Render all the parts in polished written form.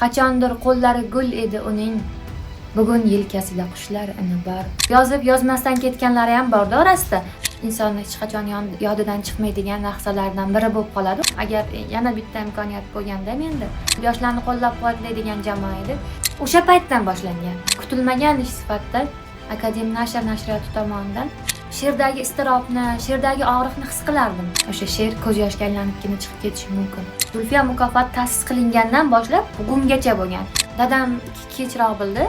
Qachondir qo'llari gul edi uning, bugun yelkasida qushlar ini bor. Yozib yozmasdan ketganlari ham borda orasida. Insonni hech qachon yodidan chiqmaydigan lahzalardan biri bo'lib qoladi. Agar yana bitta imkoniyat bo'lganda menda yoshlarni qo'llab-quvvatlaydigan jamoa edi. O'sha paytdan boshlangan. Kutilmagan ish sifatida Akadem nashr nashriyoti tomonidan she'rdagi iztirobni, she'rdagi og'riqni his qilardim. O'sha she'r ko'z yoshga aylanibgina chiqib ketishi mumkin. Zulfiya mukofoti ta'sis qilingandan boshlab bugungacha bo'lgan. Dadam kechroq bildi.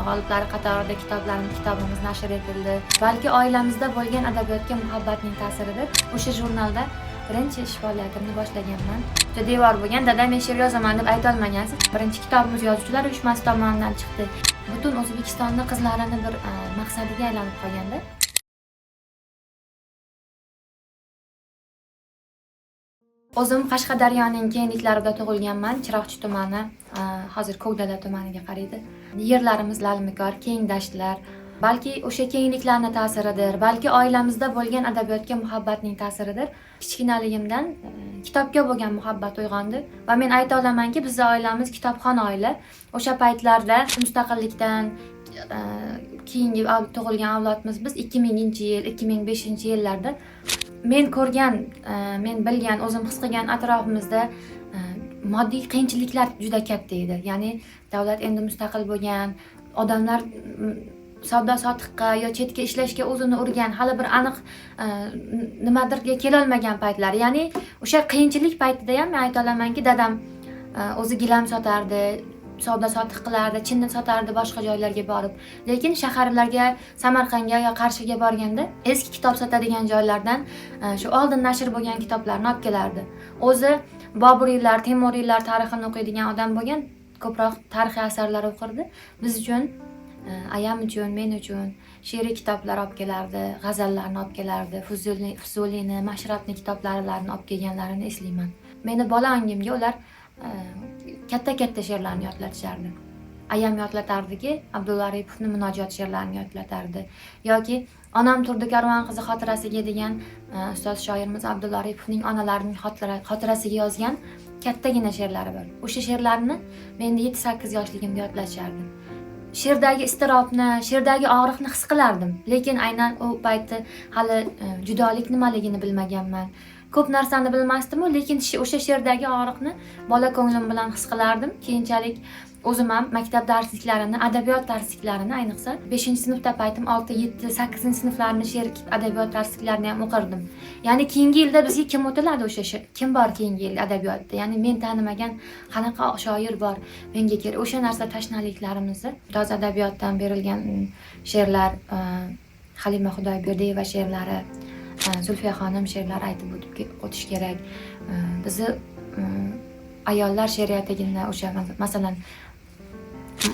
G'oliblari qatorida kitobimiz nashr etildi. Balki oilamizda bo'lgan adabiyotga muhabbatning ta'siridir. O'sha jurnalda birinchi ish faoliyatimni boshlaganman. O'sha devor bo'lgan, dadam men she'r yozaman deb ayta olmagansiz. Birinchi kitobimiz yozuvchilar uyushmasi tomonidan chiqdi. Butun O'zbekistonni qizlarini bir maqsadiga aylanib qolganda. O'zim Qashqadaryoning kengliklarida tug'ilganman, Chiroqchi tumani, hozir Ko'kdala tumaniga qaraydi. Yerlarimiz lalmikor, keng dashtlar. Balki o'sha kengliklarni ta'siridir, balki oilamizda bo'lgan adabiyotga muhabbatning ta'siridir. Kichkinaligimdan kitobga bo'lgan muhabbat uyg'ondi va men ayta olamanki, bizning oilamiz kitobxon oila. O'sha paytlarda mustaqillikdan keyingi tug'ilgan avlodmiz biz. 2000-yil, 2005-yillarda men ko'rgan, men bilgan, o'zim his qilgan atrofimizda moddiy qiyinchiliklar juda katta edi. Ya'ni davlat endi mustaqil bo'lgan, odamlar savdo sotiqqa yo chetga ishlashga o'zini urgan, hali bir aniq nimadirga kelolmagan paytlar. Ya'ni o'sha qiyinchilik paytida ham men ayta olamanki, dadam o'zi gilam sotardi, savdo sotiq qilardi, chinni sotardi boshqa joylarga borib. Lekin shaharlarga, Samarqandga yo Qarshiga borganda eski kitob sotadigan joylardan shu oldin nashr bo'lgan kitoblarni olib kelardi. O'zi Boburiylar, Temuriylar tarixini o'qiydigan odam bo'lgan, ko'proq tarixiy asarlar o'qirdi. Biz uchun, ayam uchun, men uchun she'riy kitoblar olib kelardi, g'azallarni olib kelardi, Fuzuliyni, Mashrabni kitoblarini olib kelganlarini eslayman. Meni bola ongimga ular katta-katta she'rlarni yodlatishardi. Ayam yodlatardiki, Abdulla Aripovni munojot she'rlarini yodlatardi. Yoki Onam Turdi Karvon qizi xotirasiga degan ustoz shoirimiz Abdulla Aripovning onalarining xotirasiga yozgan kattagina she'rlari bor. O'sha she'rlarni men 7-8 yoshligimda yodlatishardi. She'rdagi iztirobni, she'rdagi og'riqni his qilardim. Lekin aynan u paytda hali judolik nimaligini bilmaganman. Ko'p narsani bilmasdim-u, lekin o'sha she'rdagi og'riqni bola ko'nglim bilan his qilardim. Keyinchalik o'zim ham maktab darsliklarini, adabiyot darsliklarini, ayniqsa 5-sinfda paytim 6, 7, 8 sinflarni she'r adabiyot darsliklarini ham o'qirdim. Ya'ni keyingi yilda bizga kim o'tiladi o'sha she'r? Kim bor keyingi yil adabiyotda? Ya'ni men tanimagan qanaqa shoir bor menga kerak? O'sha narsa tashnaliklarimizni toza adabiyotdan berilgan she'rlar, Halima Xudoyberdiyeva she'rlari, Zulfiya xonim she'rlari aytib o'tish kerak. Bizni ayollar she'riyatligini o'sha masalan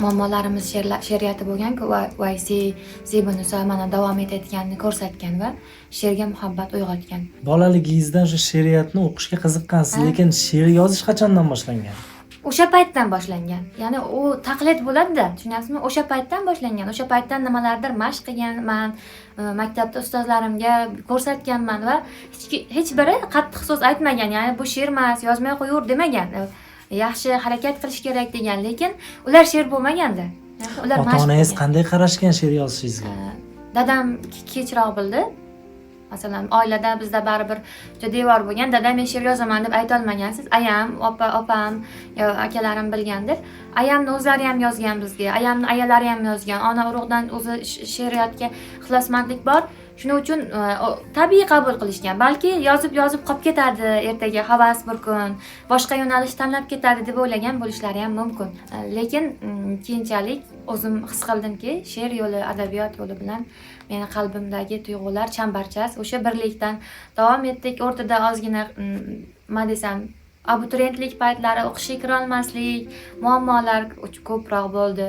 muammolarimiz she'riyati bo'lgan-ku, Vaysi, Zebiniso mana davom etayotganini ko'rsatgan va she'rga muhabbat uyg'otgan. Bolaligingizdan shu she'riyatni o'qishga qiziqqansiz, lekin she'r yozish qachondan boshlangan? O'sha paytdan boshlangan. Ya'ni u taqlid bo'ladi-da, tushunyapsizmi? O'sha paytdan boshlangan. O'sha paytdan nimalardir mashq qilganman, maktabda ustozlarimga ko'rsatganman va hech biri qattiq so'z aytmagan. Ya'ni bu she'r emas, yozmay qo'yaver demagan. Yaxshi harakat qilish kerak degan, lekin ular she'r bo'lmaganda. Ular mashq Ota-onangiz qilgan. qanday qarashgan she'r yozishingizga? Dadam kechroq bildi. Masalan, oilada bizda baribir juda devor bo'lgan. Dadam men she'r yozaman deb ayta olmagansiz. Ayam, opam yo akalarim bilgandir. Ayamni o'zlari ham yozgan bizga. Ayamni ayalari ham yozgan. Ona urug'dan o'zi she'riyatga ixlosmandlik bor. Shuning uchun tabiiy qabul qilishgan. Balki yozib yozib qolib ketadi ertaga havas bir kun, boshqa yo'nalish tanlab ketadi deb o'ylagan bo'lishlari ham mumkin. Lekin keyinchalik o'zim his qildimki, she'r yo'li, adabiyot yo'li bilan meni qalbimdagi tuyg'ular chambarchas. O'sha birlikdan davom etdik. O'rtada ozgina, nima desam, abituriyentlik paytlari o'qishga kira olmaslik, muammolar ko'proq bo'ldi.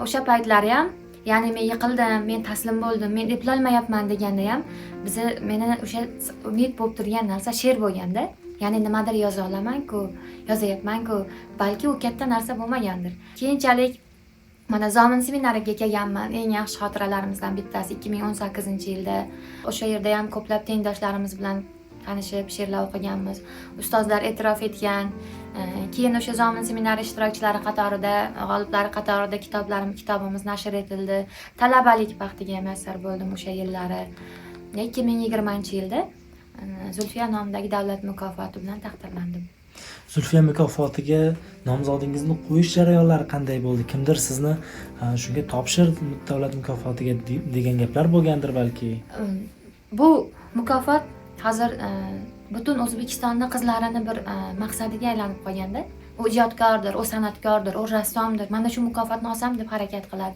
O'sha paytlari ham, ya'ni men yiqildim, men taslim bo'ldim, men eplolmayapman deganda ham meni o'sha umid bo'lib turgan narsa she'r bo'lganda, ya'ni nimadir yoza olaman-ku, yozayapman-ku, balki u katta narsa bo'lmagandir. Keyinchalik mana Zomin seminariga kelganman. Eng yaxshi xotiralarimizdan bittasi 2018-yilda. O'sha yerda ham ko'plab tengdoshlarimiz bilan Tanishib, she'rlar o'qiganmiz. Ustozlar e'tirof etgan. Keyin o'sha Zomin seminari ishtirokchilari qatorida, g'oliblari qatorida kitobimiz nashr etildi. Talabalik baxtiga muyassar bo'ldim o'sha yillari. 2020-yilda Zulfiya nomidagi davlat mukofoti bilan taqdirlandim. Zulfiya mukofotiga nomzodingizni qo'yish jarayonlari qanday bo'ldi? Kimdir sizni shunga topshir davlat mukofotiga degan gaplar bo'lgandir balki. Bu mukofot hozir butun O'zbekistonni qizlarini bir maqsadiga aylanib qolganda, u ijodkordir, u san'atkordir, u rassomdir, mana shu mukofotni olsam deb harakat qiladi.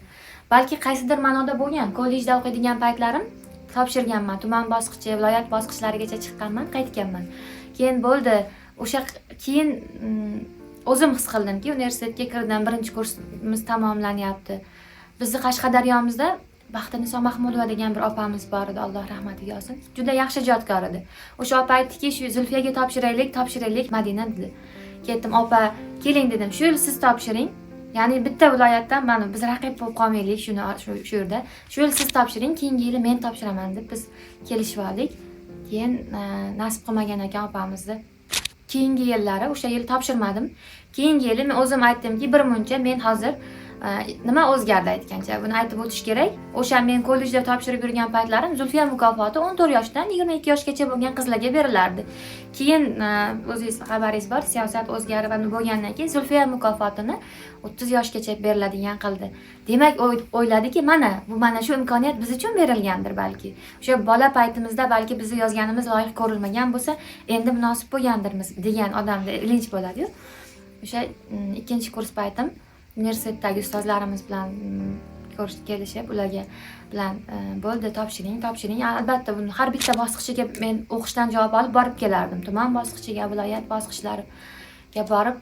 Balki qaysidir ma'noda bo'lgan. Kollejda o'qiydigan paytlarim topshirganman, tuman bosqichi, viloyat bosqichlarigacha chiqqanman, qaytganman. Keyin bo'ldi. O'sha keyin o'zim his qildimki, universitetga kirdim, birinchi kursimiz tamomlanyapti. Bizni Qashqadaryomizda Baxtiniso Mahmudova degan bir opamiz bor edi, Alloh rahmatiga olsin. Juda yaxshi ijodkor edi. O'sha opa aytdiki, shu Zulfiyaga topshiraylik, topshiraylik, Madina dedi. Ketdim, opa, keling dedim, shu yil siz topshiring. Ya'ni bitta viloyatdan mana biz raqib bo'lib qolmaylik shu yerda. Shu yil siz topshiring, keyingi yili men topshiraman deb biz kelishib oldik. Keyin nasib qilmagan ekan opamizni. Keyingi yillari o'sha yil topshirmadim. Keyingi yili men o'zim aytdimki, bir muncha men hozir nima o'zgardi aytgancha, buni aytib o'tish kerak. O'sha men kollejda topshirib yurgan paytlarim Zulfiya mukofoti 14 yoshdan 22 yoshgacha bo'lgan qizlarga berilardi. Keyin o'zingiz xabaringiz bor, siyosat o'zgarib bo'lgandan keyin Zulfiya mukofotini 30 yoshgacha beriladigan qildi. Demak, o'yladiki, mana bu, mana shu imkoniyat biz uchun berilgandir balki. O'sha bola paytimizda balki bizni yozganimiz loyiq ko'rilmagan bo'lsa, endi munosib bo'lgandirmiz degan odamda ilinj bo'ladi-yu. O'sha ikkinchi kurs paytim universitetdagi ustozlarimiz bilan ko'rishib kelishib, ularga bilan bo'ldi, topshiring, topshiring. Albatta buni har bitta bosqichiga men o'qishdan javob olib borib kelardim. Tuman bosqichiga, viloyat bosqichlariga borib,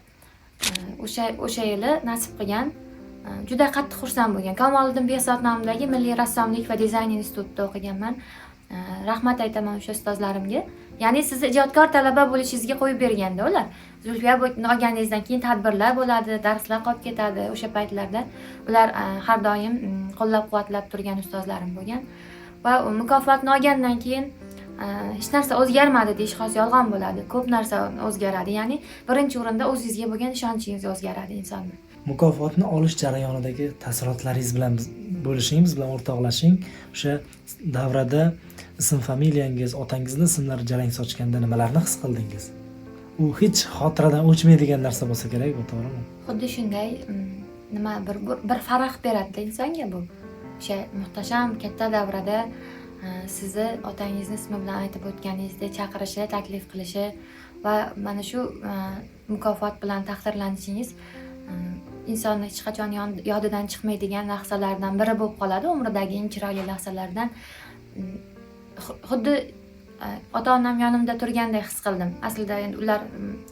o'sha yili nasib qilgan, juda qattiq xursand bo'lgan. Kamoliddin Behzod nomidagi Milliy rassomlik va dizayn institutida o'qiganman. Rahmat aytaman o'sha ustozlarimga. Ya'ni sizni ijodkor talaba bo'lishingizga qo'yib berganda ular. Zulfiya olganingizdan keyin tadbirlar bo'ladi, darslar qolib ketadi o'sha paytlarda. Ular har doim qo'llab-quvvatlab turgan ustozlarim bo'lgan. Va mukofotni olgandan keyin hech narsa o'zgarmadi deyish hozir yolg'on bo'ladi. Ko'p narsa o'zgaradi. Ya'ni birinchi o'rinda o'zingizga bo'lgan ishonchingiz o'zgaradi insonni. Mukofotni olish jarayonidagi taassurotlaringiz bilan biz bo'lishing, biz bilan o'rtoqlashing. O'sha davrada ism familiyangiz, otangizni ismlari jarang sochganda nimalarni his qildingiz? U hech xotiradan o'chmaydigan narsa bo'lsa kerak bu, to'g'rimi? Xuddi shunday, nima bir farq beradi insonga bu. O'sha muhtasham katta davrada sizni otangizni ismi bilan aytib o'tganingizda chaqirishi, taklif qilishi va mana shu mukofot bilan taqdirlanishingiz insonni hech qachon yodidan chiqmaydigan lahzalardan biri bo'lib qoladi, umridagi eng chiroyli lahzalardan. Xuddi ota-onam yonimda turgandek his qildim. Aslida endi ular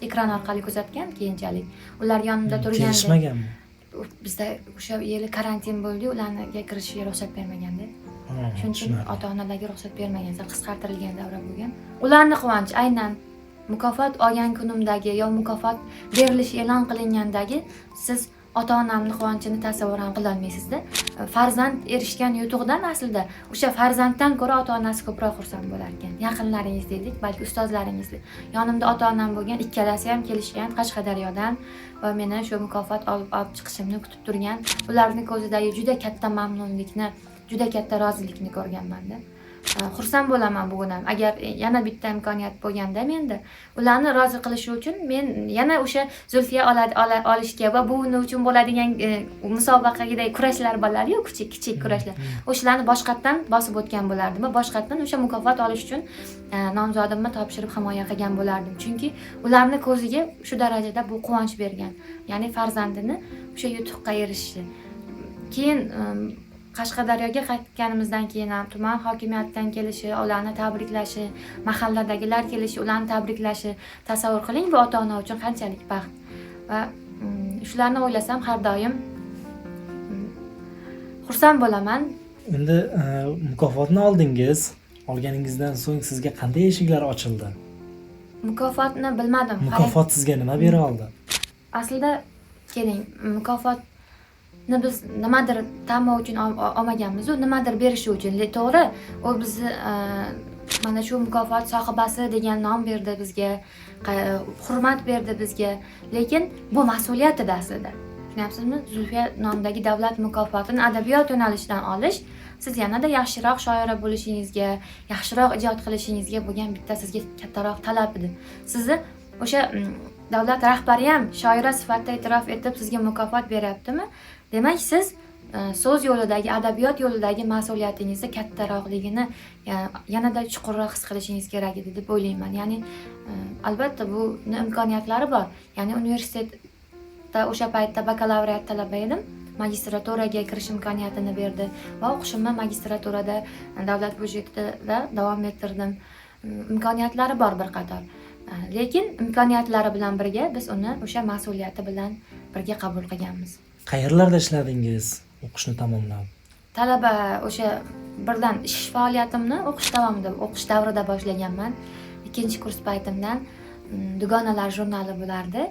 ekran orqali kuzatgan keyinchalik. Ular yonimda turgandek. Kelishmaganmi? Bizda o'sha yili karantin bo'ldi, ularga kirishiga ruxsat bermaganda. Shuning uchun ota-onalarga ruxsat bermagan, sal qisqartirilgan davra bo'lgan. Ularni quvonchi aynan mukofot olgan kunimdagi yo mukofot berilishi e'lon qilingandagi siz ota-onamni quvonchini tasavvur ham qila olmaysizda. Farzand erishgan yutuqdan aslida o'sha farzanddan ko'ra ota-onasi ko'proq xursand bo'lar ekan. Yaqinlaringiz deylik, balki ustozlaringiz. Yonimda ota-onam bo'lgan, ikkalasi ham kelishgan Qashqadaryodan va meni shu mukofot olib chiqishimni kutib turgan. Ularning ko'zidagi juda katta mamnunlikni, juda katta rozilikni ko'rganman-da. Xursand bo'laman bugun ham. Agar yana bitta imkoniyat bo'lganda menda ularni rozi qilish uchun men yana o'sha Zulfiya olishga va bu uchun bo'ladigan musobaqadagi kurashlar bo'ladi-yu, kichik kichik kurashlar. O'shalarni boshqatdan bosib o'tgan bo'lardim va boshqatdan o'sha mukofot olish uchun nomzodimni topshirib himoya qilgan bo'lardim. Chunki ularni ko'ziga shu darajada bu quvonch bergan. Ya'ni farzandini o'sha yutuqqa erishishi. Keyin Qashqadaryoga qaytganimizdan keyin ham tuman hokimiyatidan kelishi, ularni tabriklashi, mahalladagilar kelishi, ularni tabriklashi, tasavvur qiling, bu ota-ona uchun qanchalik baxt. Va shularni o'ylasam har doim xursand bo'laman. Endi mukofotni oldingiz. Olganingizdan so'ng sizga qanday eshiklar ochildi? Mukofotni bilmadim. Mukofot sizga nima bera oldi? Aslida keling, mukofotni biz nimadir ta'ma uchun olmaganmiz, u nimadir berishi uchun. To'g'ri, u bizni Mana shu mukofot sohibasi degan nom berdi bizga, hurmat berdi bizga. Lekin bu mas'uliyat edi aslida. Tushunyapsizmi? Zulfiya nomidagi davlat mukofotini adabiyot yo'nalishidan olish siz yanada yaxshiroq shoira bo'lishingizga, yaxshiroq ijod qilishingizga bo'lgan bitta sizga kattaroq talab edi. Sizni o'sha davlat rahbari ham shoira sifatida e'tirof etib sizga mukofot beryaptimi? Demak, siz so'z yo'lidagi, adabiyot yo'lidagi mas'uliyatingizni kattaroqligini yanada chuqurroq his qilishingiz kerak edi deb o'ylayman. Ya'ni albatta buni imkoniyatlari bor. Ya'ni universitetda o'sha paytda bakalavriat talaba edim. Magistraturaga kirish imkoniyatini berdi va o'qishimni magistraturada davlat byudjetida davom ettirdim. Imkoniyatlari bor bir qator. Lekin imkoniyatlari bilan birga biz uni o'sha mas'uliyati bilan birga qabul qilganmiz. Qayerlarda ishladingiz o'qishni tamomlab? Talaba o'sha birdan ish faoliyatimni o'qish davomida, o'qish davrida boshlaganman. 2-kurs paytimdan Dugonalar jurnali bo'lardi.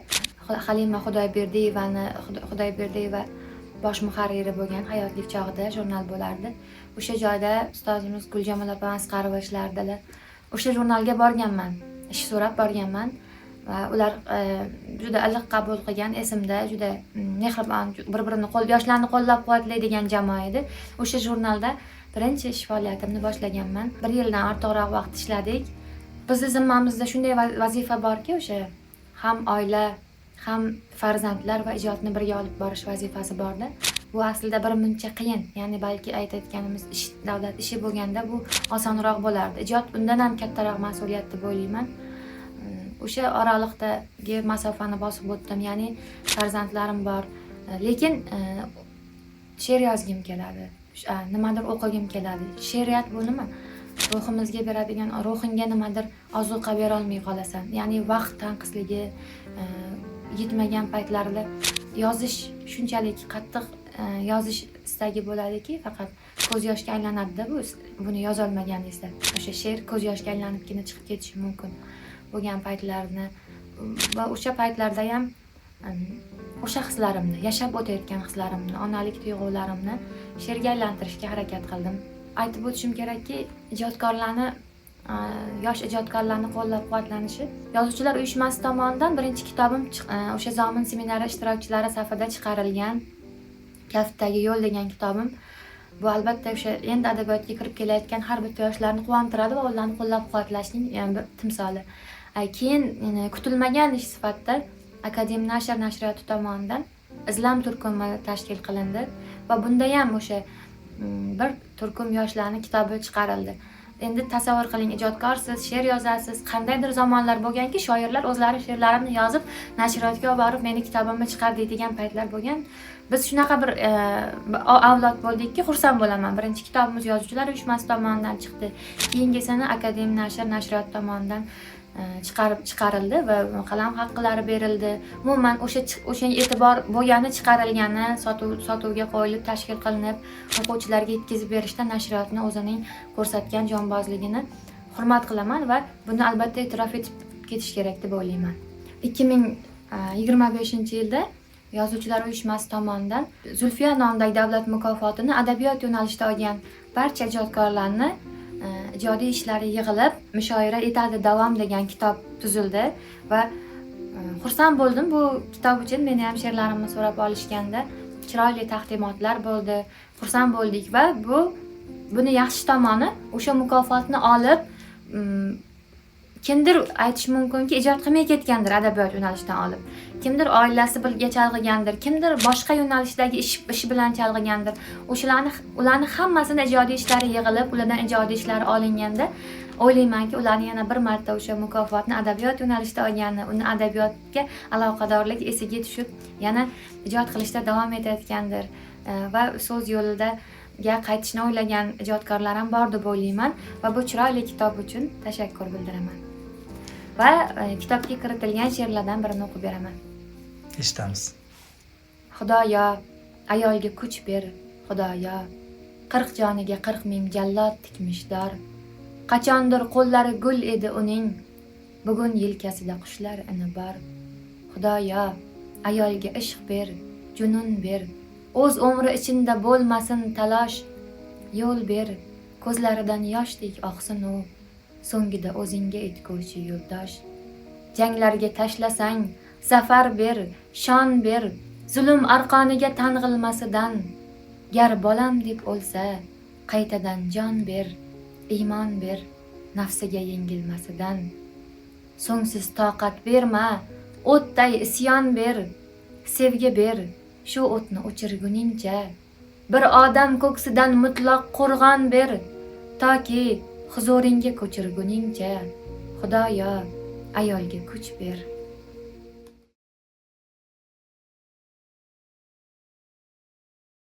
Halima Xudoyberdiyeva bosh muharriri bo'lgan hayotlik chog'ida jurnal bo'lardi. O'sha joyda ustozimiz Guljamol opa Asqarova ishlardilar. O'sha jurnalga borganman, ish so'rab borganman va ular juda iliq qabul qilgan, esimda, juda mehribon, bir-birini yoshlarni qo'llab-quvvatlaydigan jamoa edi. O'sha jurnalda birinchi ish faoliyatimni boshlaganman. 1 yildan ortiqroq vaqt ishladik. Bizni zimmamizda shunday vazifa borki, o'sha ham oila, ham farzandlar va ijodni birga olib borish vazifasi borda. Bu aslida bir muncha qiyin. Ya'ni balki aytayotganimiz ish, davlat ishi bo'lganda bu osonroq bo'lardi. Ijod undan ham kattaroq mas'uliyat deb o'ylayman. O'sha oraliqdagi masofani bosib o'tdim. Ya'ni farzandlarim bor, lekin she'r yozgim keladi. Nimadir o'qigim keladi. She'riyat bu nima? Ruhimizga beradigan, ruhingga nimadir ozuqa bera olmay qolasan. Ya'ni vaqt tanqisligi, yetmagan paytlarda yozish shunchalik qattiq yozish istagi bo'ladiki, faqat ko'z yoshga aylanadi-da bu, buni yozolmaganingizda. O'sha she'r ko'z yoshga aylanibgina chiqib ketishi mumkin bo'lgan paytlarni va o'sha paytlarda ham o'sha hislarimni, yashab o'tayotgan hislarimni, onalik tuyg'ularimni she'rga aylantirishga harakat qildim. Aytib o'tishim kerakki, ijodkorlarni, yosh ijodkorlarni qo'llab-quvvatlanishi Yozuvchilar uyushmasi tomonidan birinchi kitobim o'sha Zomin seminari ishtirokchilari safida chiqarilgan Kaftdagi yo'l degan kitobim. Bu albatta o'sha endi adabiyotga kirib kelayotgan har bitta yoshlarni quvontiradi va ularni qo'llab-quvvatlashning bir timsoli. Keyin kutilmagan ish sifatida Akadem nashr nashriyoti tomonidan Izlam turkumi tashkil qilindi va bunda ham o'sha bir turkum yoshlarning kitobi chiqarildi. Endi tasavvur qiling, ijodkorsiz, she'r yozasiz, qandaydir zamonlar bo'lganki, shoirlar o'zlari she'rlarini yozib nashriyotga olib borib meni kitobimni chiqar deydigan paytlar bo'lgan. Biz shunaqa bir avlod bo'ldikki, xursand bo'laman. Birinchi kitobimiz Yozuvchilar uyushmasi tomonidan chiqdi. Keyingisini Akadem nashr nashriyot tomonidan chiqarildi va qalam haqqilari berildi. Umuman o'sha e'tibor bo'lgani chiqarilgani, sotuvga qo'yilib, tashkil qilinib, o'quvchilarga yetkazib berishda nashriyotni o'zining ko'rsatgan jonbozligini hurmat qilaman va buni albatta e'tirof etib ketish kerak deb o'ylayman. ikki ming yigirma beshinchi yilda Yozuvchilar uyushmasi tomonidan Zulfiya nomidagi davlat mukofotini adabiyot yo'nalishida olgan barcha ijodkorlarni ijodiy ishlari yig'ilib mushoira etadi davom degan kitob tuzildi va xursand bo'ldim bu kitob uchun. Meni ham she'rlarimni so'rab olishganda chiroyli taqdimotlar bo'ldi, xursand bo'ldik va buni yaxshi tomoni o'sha mukofotni olib, kimdir aytish mumkinki ijod qilmay ketgandir adabiyot yo'nalishidan olib, kimdir oilasi birga chalg'igandir, kimdir boshqa yo'nalishdagi ish bilan chalg'igandir. Ularni hammasini ijodiy ishlari yig'ilib, ulardan ijodiy ishlari olinganda o'ylaymanki, ularni yana bir marta o'sha mukofotni adabiyot yo'nalishida olgani, uni adabiyotga aloqadorlik esiga tushib, yana ijod qilishda davom etayotgandir. Va so'z yo'lida ga qaytishni o'ylagan ijodkorlar ham bor deb o'ylayman va bu chiroyli kitob uchun tashakkur bildiraman. Va kitobga kiritilgan she'rlardan birini o'qib beraman. Eshitamiz. Xudoyo, ayolga kuch ber, Xudoyo. 40 joniga 40 ming jallod tikmish dor. Qachondir qo'llari gul edi uning, bugun yelkasida qushlar ini bor. Xudoyo, ayolga ishq ber, junun ber. O'z umri ichinda bo'lmasin talosh, yo'l ber, ko'zlaridan yoshdek oqsin u. So'ngida o'zingga etguvchi yo'ldosh. Janglarga tashlasang, zafar ber, shon ber, zulm arqoniga tang'ilmasidan. Gar bolam deb o'lsa, qaytadan jon ber, iymon ber, nafsiga yengilmasidan. So'ngsiz toqat berma, o'tday isyon ber, sevgi ber, shu o'tni o'chirguningcha. Bir odam ko'ksidan mutlaq qo'rg'on ber, toki huzuringga ko'chirguningcha. Xudoyo, ayolga kuch ber.